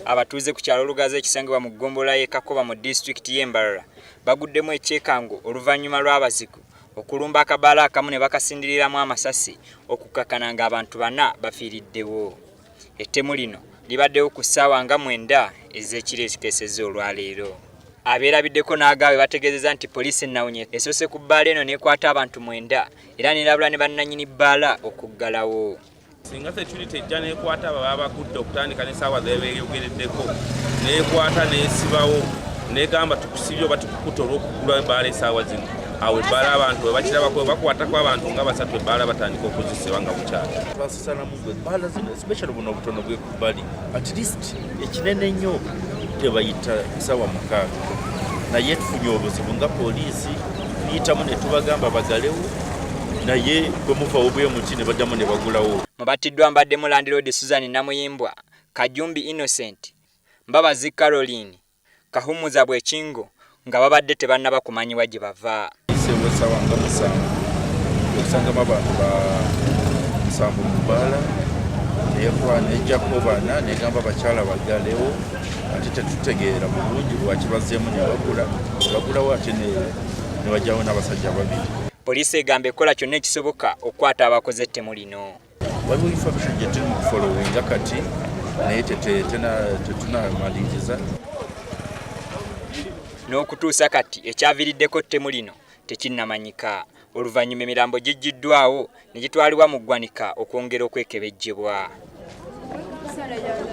Abatuuze ku kyalo Lugazi ekisangibwa mu ggombolola y'e Kakoba mu disitulikiti y'e Mbarara baguddemu ekyekango oluvannyuma lw'abazigu okulumba akabaala akamu ne bakasindiriramu amasasi okukakkana ng'abantu bana bafiiriddewo. Ettemu lino libaddewo ku ssaawa nga 9 ez'ekiro ekikeesezza olwaleero. Abeerabiddeko n'agaabwe bategeezezza nti poliisi ennawunyi esoose ku bbaala eno n'ekwata abantu 9 era n'erabula ne bannannyini bbaala okuggalawo. Singa security ejja nekwata abo babagudde okutandika nesaawa zebeyogereddeko, nekwata nesibawo, negamba tukusibye oba tukukuta olwokugula ebbaala esaawa zino, awo ebbaala abantu webakirabako webakwatako abantu nga basatu, ebbaala batandika okuzisiba nga bukyali. Twasasanamu gwe ebbaala zino, especially buno obutono bwe kubbali, at least ekinene ennyo tebayita saawa 6, naye tufunye obuzibu nga poliisi tuyitamu ne tubagamba bagalewo, naye bwe muvawo bwe muti ne baddamu ne bagulawo. Mu battiddwa mbaddemu landiroodi Susan Namuyimbwa, Kajumbi Innocent, Mbabazi Caroline, Kahumuza Bwekingo nga babadde tebannaba kumanyibwa gye bava. Iseewo essaawa nga 7 okusangamu abantu ba 7 mu bbaala, nejjako bana negamba abakyala bagalewo, ate tetutegeera bulungi lwaki bazzeemu ne bagula, bagulawo ate ne bajjawo n'abasajja babiri. Poliisi egamba ekola kyonna ekisoboka okukwata abakoze ettemu lino. Waliwo information gye tuli mu kufollowinga kati, naye tetunamaliriza. N'okutuusa kati ekyaviiriddeko ttemu lino tekinnamanyika. Oluvannyuma emirambo giggiddwawo ne gitwalibwa mu ggwanika okwongera okwekebejjebwa.